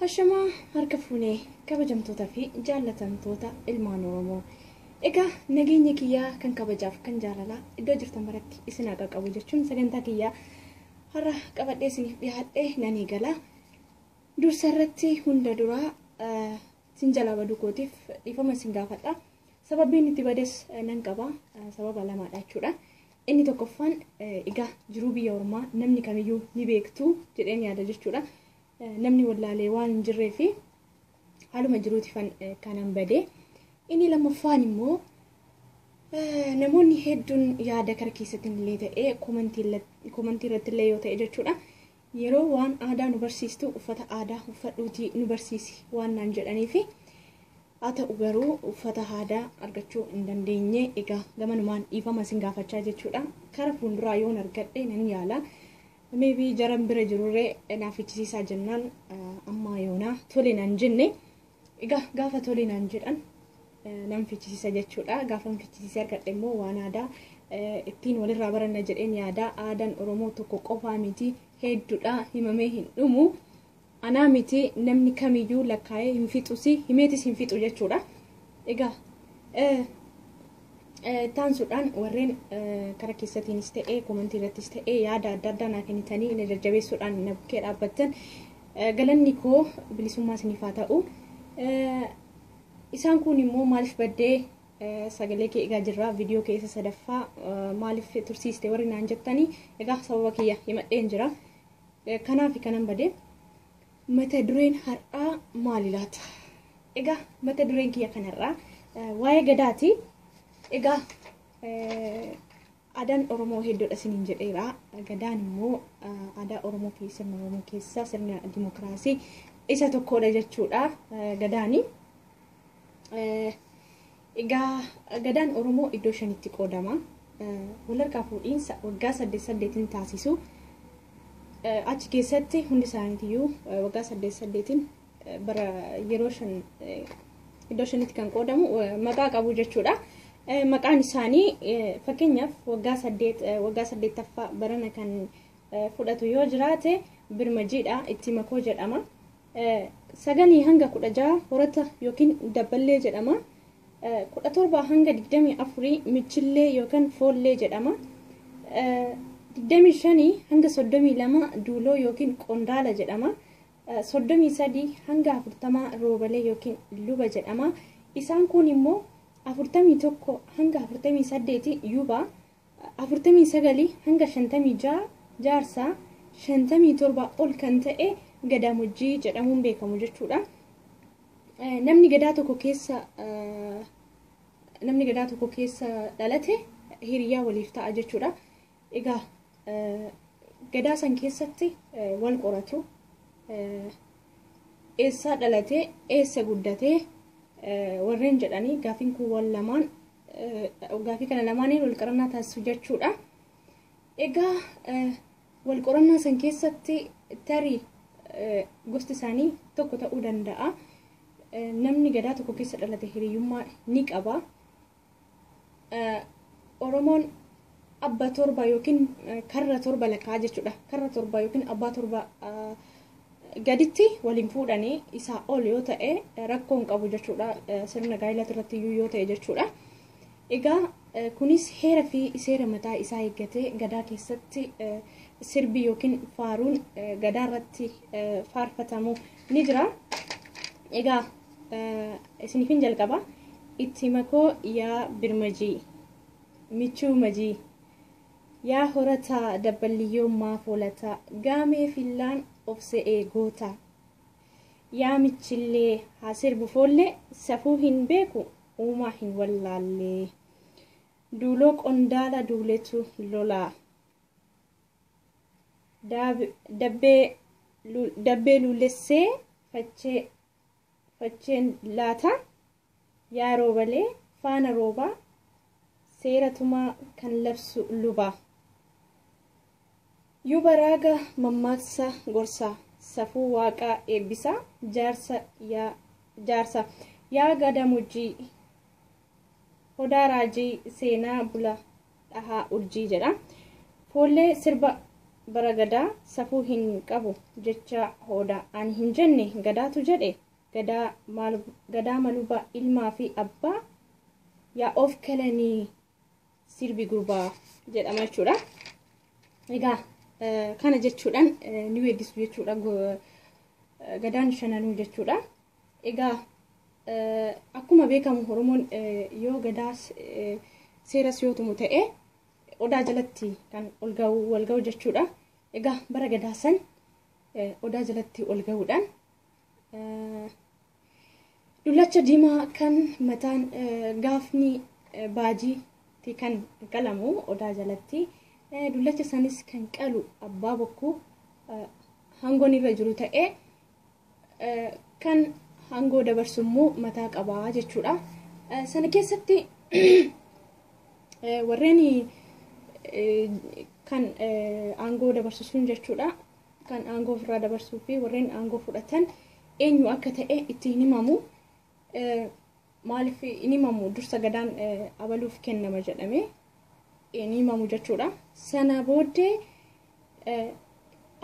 Hashamaa harka fuunee kabajamtootaa fi jaallatamtoota ilmaan Oromoo. Egaa nageenya kiyyaa kan kabajaaf kan jaalalaa iddoo jirtan maratti isin haa qaqqabu jechuun sagantaa kiyyaa har'a qabadhee isiniif dhiyaadhee nan eegala. Dursa irratti hunda duraa isin jalaa baduu kootiif dhiifama isin gaafadha. Sababiin itti bades nan qaba. Sababa lamaadha jechuudha. Inni tokkoffaan egaa jiruu biyya ormaa namni kamiyyuu ni beektu jedheen yaada jechuudha. Namni wallaalee waan hin jirree fi haaluma jiruutifan kanan bade. Inni lammaffaan immoo namoonni hedduun yaada kara keessatti illee ta'ee koomantii irratti illee yoo ta'e jechuudha. Yeroo waan aadaa nu barsiistu uffata aadaa uffadhuutii nu barsiisi waan naan jedhaniifi haa ta'u garuu uffata aadaa argachuu hin dandeenye. Egaa gamanumaan dhiifama isin gaafachaa jechuudha. Kara fuulduraa yoon argadhe nan yaala. Maybe jaran bira jirurree naaf fichisiisaa jennaan ammaa yoonaa tole naan jenne. Egaa gaafa tole naan jedhan nan fichisiisa jechuudha. Gaafa fichisiisee argadhe immoo waan aadaa ittiin walirraa baranna jedheen yaada. Aadaan Oromoo tokko qofaa miti, hedduudha, himamee hin dhumu. Anaa miti namni kamiyyuu lakkaa'ee hin fixusi, himeetis hin fixu jechuudha. Egaa taansuudhaan warreen kara keessatiinis ta'ee koomantii irrattis ta'ee yaada adda addaa naa kennitanii na jajjabeessuudhaan na bukkee dhaabbattan galanni koo bilisummaa isiniif haa ta'u. Isaan kun immoo maaliif baddee, sagalee kee egaa jirra, viidiyoo keessa sadaffaa maaliif tursiiste warri naan jettanii, egaa sababa kiyya himadheen jira. Kanaaf kanan badee. Mata dureen har'aa maali laata? Egaa mata dureen kiyya kanarraa waa'ee gadaati. Egaa aadaan Oromoo hedduudha isiniin jedheera. Gadaan immoo aadaa Oromoo fi sirna Oromoo keessaa sirna dimokiraasii isa tokkodha jechuudha gadaani. Egaa gadaan Oromoo iddoo shanitti qoodama. Walharkaa fuudhiinsa waggaa 8 8n taasisu. Achi keessatti hundi isaaniitiyyuu waggaa 8 8n bara yeroo shan iddoo shanitti kan qoodamu maqaa qabu jechuudha. Maqaan isaanii fakkeenyaaf waggaa 8 waggaa 8ffaa barana kan fudhatu yoo jiraate birmajiidha, itti makoo jedhama. 9 hanga 16 horata yookiin dabballee jedhama. 17 hanga 24 michillee yookaan foollee jedhama. 25 hanga 32 duuloo yookiin qondaala jedhama. 33 hanga 40 roobalee yookiin luba jedhama. Isaan kun immoo 41 hanga 48 yuba, 49 hanga 56 jaarsaa, 57 ol kan ta'e gadaamojjii jedhamuun beekamu jechuudha. Namni gadaa tokko keessa namni gadaa tokko keessa dhalate hiriyaa waliif ta'a jechuudha. Egaa gadaa san keessatti wal qoratu. Eessaa dhalatee, eessa guddatee warreen jedhanii gaafiin kun wal lamaan gaafii kana lamaaniin wal qorannaa taasisu jechuudha. Egaa wal qorannaa san keessatti tarii gosti isaanii tokko ta'uu danda'a. Namni gadaa tokko keessa dhalate hiriyyummaa ni qaba. Oromoon abba torba yookiin karra torba lakkaa jechuudha. Karra torba yookiin abbaa torba gaditti waliin fuudhanii isaa ol yoo ta'e rakkoo hin qabu jechuudha. Sirna gaa'elaa irratti iyyuu yoo ta'e jechuudha. Egaa kunis heera fi seera mataa isaa eeggatee gadaa keessatti sirbi yookiin faaruun gadaa irratti faarfatamu ni jira. Egaa isiniifin jalqaba. Itti makoo yaa birmajii, michuu majii, yaa horataa dabballiyyoo maaf hoolataa, gaamee fillaan of se'ee goota. Yaa michillee haa sirbu foollee, safuu hin beeku uumaa hin wallaallee. Duuloo qondaala duuletu lolaa. Dabbee luullessee fachee facheen laata. Yaa roobalee faana roobaa, seera tumaa kan labsu lubaa. Yuba raaga mammaaksa gorsaa, safuu waaqaa eebbisaa, jaarsa yaa jaarsa yaa gadamojjii, odaa raajii seenaa bula dhahaa urjii jedha. Foollee sirba Bara Gadaa safuu hin qabu jecha hooda ani hin jenne Gadaatu jedhe. Gadaa maluba ilmaa fi abbaa yaa of kalanii sirbi gurbaa jedhama jechuudha. Egaa kana jechuudhaan ni weeddisu jechuudha. Gadaan shananuu jechuudha. Egaa akkuma beekamu Oromoon yoo Gadaa seeras yoo tumu ta'e odaa jalatti kan ol ga'u wal ga'u jechuudha. Egaa bara Gadaa san odaa jalatti ol ga'uudhaan dullacha diimaa kan mataan gaafni baajiitti kan qalamu odaa jalatti, dullacha sanis kan qalu abbaa bokkuu hangoon irra jiru ta'ee, kan hangoo dabarsu immoo mataa qabaa jechuudha. Sana keessatti warreen kan aangoo dabarsu sun jechuudha. Kan aangoo ofirraa dabarsuu fi warreen aangoo fudhatan eenyu akka ta'e itti hin himamu. Maaliif hin himamu? Dursa Gadaan abaluuf kennama jedhame hin himamu jechuudha. Sana booddee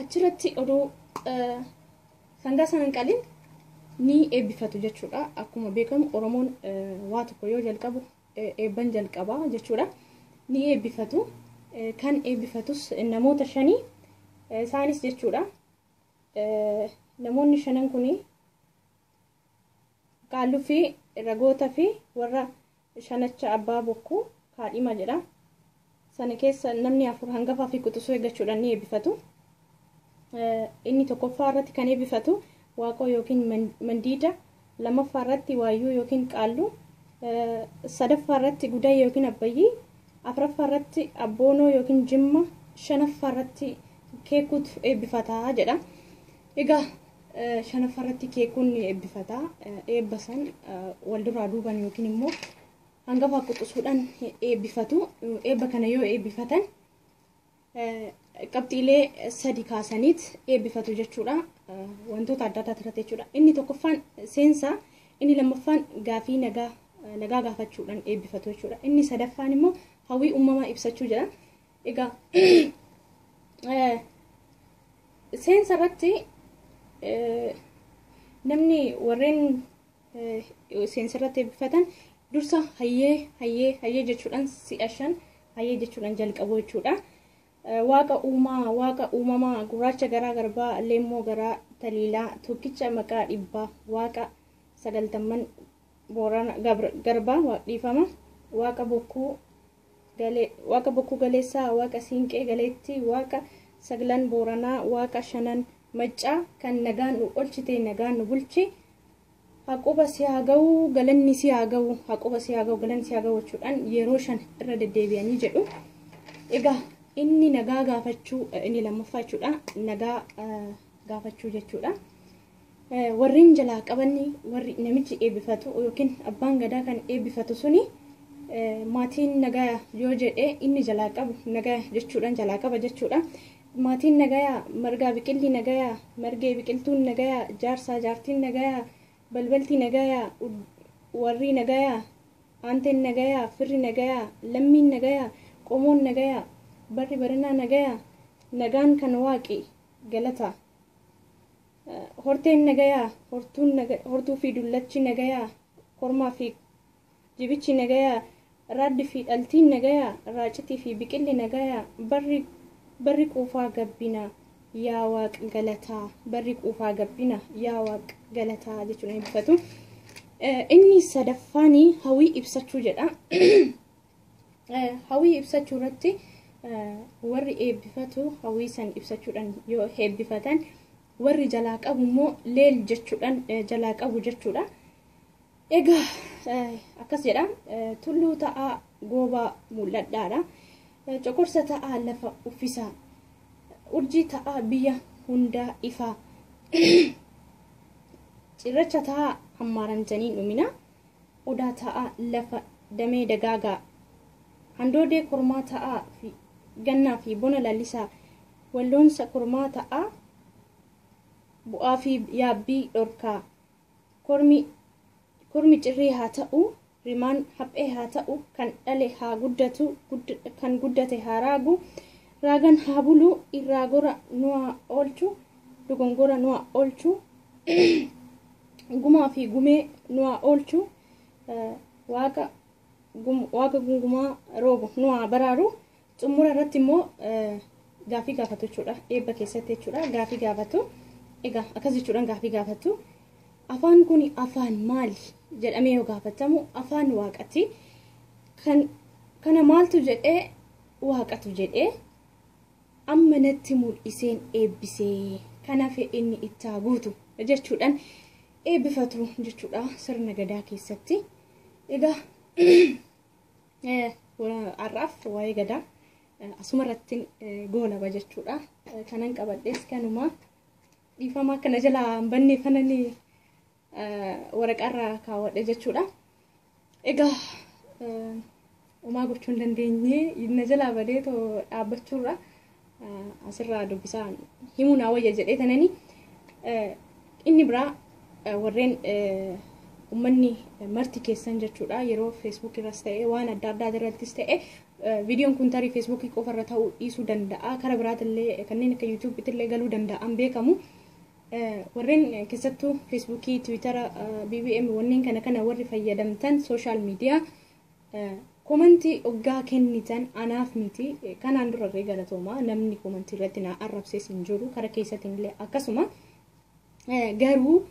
achirratti oduu sangaa sana hin qalin ni eebbifatu jechuudha. Akkuma beekamu Oromoon waa tokko yoo jalqabu eebban jalqaba jechuudha. Ni eebbifatu. Kan eebbifatus namoota shanii isaanis jechuudha. Namoonni shanan kuni qaalluu fi ragoota fi warra shanacha abbaa bokkuu kaadhima jedha. Sana keessa namni afur hangafaa fi quxisuu eeggachuudhaan ni eebbifatu. Inni tokkoffaa irratti kan eebbifatu waaqoo yookiin mandiida, lammaffaa irratti waayyuu yookiin qaalluu, sadaffaa irratti gudaa yookiin abbayyii, afuraffaa irratti abboonoo yookiin jimma, shanaffaa irratti keekuutu eebbifataa jedha. Egaa shanaffaa irratti keekuun ni eebbifata. Eebba san wal duraa duuban yookiin immoo hangafaa quxisuudhaan eebbifatu. Eebba kana yoo eebbifatan qabxiilee sadi kaasaniit eebbifatu jechuudha. Wantoota adda addaa irratti jechuudha. Inni tokkoffaan seensa, inni lammaffaan gaafii nagaa nagaa gaafachuudhaan eebbifatu jechuudha. Inni sadaffaan immoo hawwii uumamaa ibsachuu jedha. Egaa seensa irratti namni warreen seensa irratti eebbifatan dursa hayyee hayyee hayyee jechuudhaan si'a shan hayyee jechuudhaan jalqabu jechuudha. Waaqa uumaa, waaqa uumamaa, gurraacha garaa garbaa, leemmoo garaa taliilaa, tokkicha maqaa dhibbaa, waaqa sagaltamman boorana garbaa dhiifama, waaqa bokkuu galee, waaqa bokkuu galeessaa, waaqa siinqee galeetti, waaqa saglan booranaa, waaqa shanan maccaa kan nagaan nu olchite nagaan nu bulchi, haquba si haa ga'u galanni si haa ga'u, haquba si haa ga'u galanni si haa ga'u jechuudhaan yeroo shan irra deddeebi'anii jedhu. Egaa inni nagaa gaafachuu inni lammaffaa jechuudha, nagaa gaafachuu jechuudha. Warreen jalaa qabanni warri namichi eebbifatu yookiin abbaan Gadaa kan eebbifatu suni maatiin nagaa yoo jedhe inni jalaa qabu nagaa jechuudhaan jalaa qaba jechuudha. Maatiin nagayaa, margaa biqilli nagayaa, margee biqiltuun nagayaa, jaarsaa jaartiin nagayaa, balbalti nagayaa, warri nagayaa, aanteen nagayaa, firri nagayaa, lammiin nagayaa, qomoon nagayaa, barri baranaa nagayaa, nagaan kan waaqi galata. Horteen nagayaa, hortuu fi dullachi nagayaa, kormaa fi jibichi nagayaa, raaddi fi dhaltiin nagayaa, raacitii fi biqilli nagayaa, barri quufaa gabbina yaa waaq galataa, barri quufaa gabbina yaa waaq galataa jechuun eebbifatu. Inni sadaffaanii hawwii ibsachuu jedha. Hawwii ibsachuu irratti warri eebbifatu hawwii san ibsachuudhaan yoo eebbifatan, warri jalaa qabu immoo leel jechuudhaan jalaa qabu jechuudha. Egaa akkas jedha: tulluu ta'aa goobaa mul'adhaadha. Coqorsa ta'aa lafa uffisaa. Urjii ta'aa biyya hundaa ifaa. Cirracha ta'aa hammaaramtanii dhumina. Odaa ta'aa lafa damee dagaagaa. Handoodee kormaa ta'aa fi gannaa fi bona lalisaa. Walloonsa kormaa ta'aa bu'aa fi yaabbii dhorkaa. Kormi cirrii haa ta'u, rimaan haphee haa ta'u, kan dhale haa guddatu, kan guddate haa raagu, Raagan haa bulu, irraa gora nu haa oolchu, dogongora nu haa oolchu, gumaa fi gumee nu haa oolchu, waaqa gungumaa roobu nu haa baraaru. Xumura irratti immoo gaafii gaafatu jechuudha. Eebba keessatti jechuudha. Gaafii gaafatu. Egaa akkas jechuudhaan gaafii gaafatu. Afaan kun afaan maali jedhamee yoo gaafatamu, afaan waaqati. Kan kana maaltu jedhee? Waaqatu jedhee, amma natti mul'iseen eebbisee, kanaaf inni ittaa guutu jechuudhaan eebbifatu jechuudha sirna gadaa keessatti. Egaa har'aaf waa'ee gadaa asuma irratti goolaba jechuudha. Kanan qabadhees kanuma. Dhiifama, akkana jalaa hin banne kanan waraqaarra kaawwadhe jechuudha. Egaa homaa gochuu hin dandeenye, na jalaa badee too dhaabbachuurra asirraa dubbisaa himuu naa wayya jedhee tanani. Inni biraa, warreen uummanni marti keessan jechuudha, yeroo Facebook irras ta'e, waan adda addaa irrattis ta'e, viidiyoon kun tarii Facebookii qofarra ta'uu dhiisuu danda'a, kara biraatillee kanneen akka YouTubeitti illee galuu danda'an beekamu. Warreen keessattuu Facebookii, Twittera, BBM wanneen kana warri fayyadamtan, social media, commentii oggaa kennitan anaaf miti. Kanaan durarree galatooma, namni commentii irratti na arrabsees hin jiru, kara keessattiin illee akkasuma. Garuu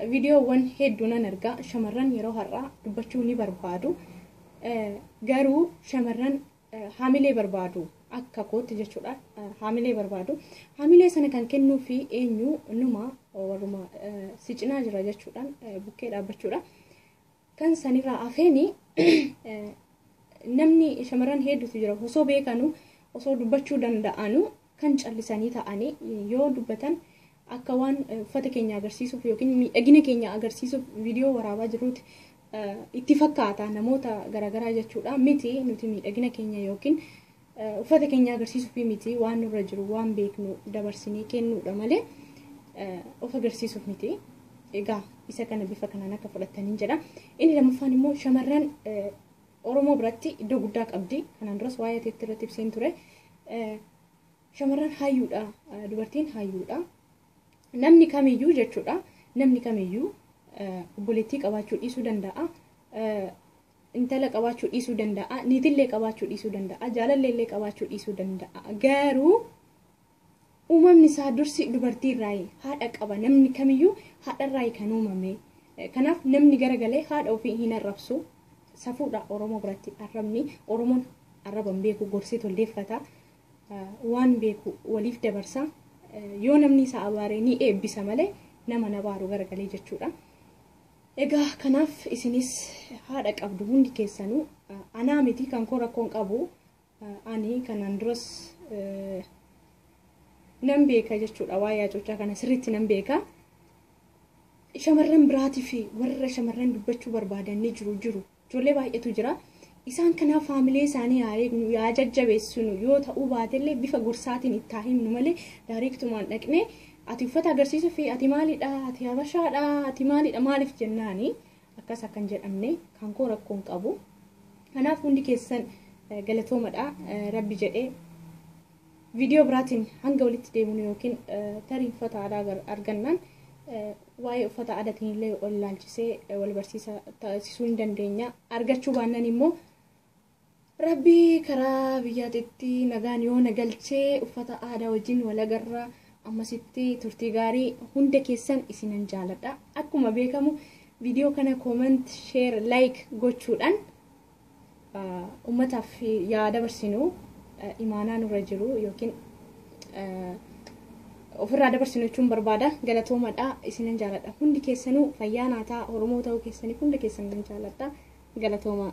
viidiyoowwan hedduu nan argaa, shamarran yeroo har'aa dubbachuu ni barbaadu, garuu shamarran haamilee barbaadu, akka kootti jechuudha, haamilee barbaadu. Haamilee sana kan kennuu fi eenyu? Numa warruma si cinaa jira jechuudhaan bukkee dhaabbachuudha. Kan sanirraa hafeeni namni shamarran hedduutu jira, osoo beekanu, osoo dubbachuu danda'anu kan callisanii ta'anii, yoo dubbatan akka waan uffata keenya agarsiisuuf yookiin miidhagina keenya agarsiisuuf viidiyoo waraabaa jiruuti itti fakkaata namoota garaagaraa jechuudha. Miti, nuti miidhagina keenya yookiin uffata keenya agarsiisuuf miti, waan nurra jiru, waan beeknu dabarsinee kennuudha malee of agarsiisuuf miti. Egaa isa kana bifa kanaan akka fudhatanii jedha. Inni lammaffaan immoo shamarran Oromoo biratti iddoo guddaa qabdi. Kanaan duras waa'ee ateetti irratti ibseen ture. Shamarran hayyuudha. Dubartiin hayyuudha. Namni kamiyyuu jechuudha. Namni kamiyyuu obboleettii qabaachuu dhiisuu danda'a. Intala qabaachuu dhiisuu danda'a. Niitillee qabaachuu dhiisuu danda'a. Jaalalleellee qabaachuu dhiisuu danda'a. Garuu uumamni isaa dursi dubartii irraayi, haadha qaba. Namni kamiyyuu haadha irraayi kan uumame. Kanaaf namni garagalee haadha ofii hin arrabsu. Safuudha Oromoo biratti arrabni. Oromoon arraba hin beeku, gorsee tolleeffata. Waan beeku waliif dabarsa. Yoo namni isa abaare ni eebbisa malee nama nabaaru garagalee jechuudha. Egaa kanaaf isinis haadha qabdu hundi keessanuu. Anaa miti, kan koo rakkoon qabu, ani kanaan duras nan beeka jechuudha, waa'ee hacuuccaa kana sirriitti nan beeka. Shamarran biraatii fi warra shamarran dubbachuu barbaadan ni jiru. Ijoollee baay'eetu jira. Isaan kanaaf haamilee isaanii haa eegnu, yaa jajjabeessinu. Yoo ta'uu baatellee bifa gorsaatiin itti haa himnu malee directumaan dhaqnee ati uffata agarsiisuu fi ati maalidha, ati habashaadha, ati maalidha, maaliif jennaani akkas akkan jedhamne, kan koo rakkoon qabu. Kanaaf hundi keessan galatoomadha. Rabbi jedhee viidiyoo biraatiin hanga walitti deemnu, yookiin tarii uffata aadaa argannaan waa'ee uffata aadaatiin illee wal ilaalchisee wal barsiisa taasisuu hin dandeenya. Argachuu baannaan immoo Rabbi karaa biyyaatitti nagaan yoo na galchee uffata aadaa wajjin wal agarra. Ammasitti turtii gaarii, hunda keessan isinan jaaladha. Akkuma beekamu viidiyoo kana comment, share, like gochuudhaan ummataaf yaa dabarsinu, imaanaa nurra jiru yookiin ofirraa dabarsinu jechuun barbaada. Galatoomadha, isinan jaaladha. Hundi keessanuu fayyaa naataa, Oromoo ta'uu keessaniif hunda keessan nan jaaladha. Galatoomaa.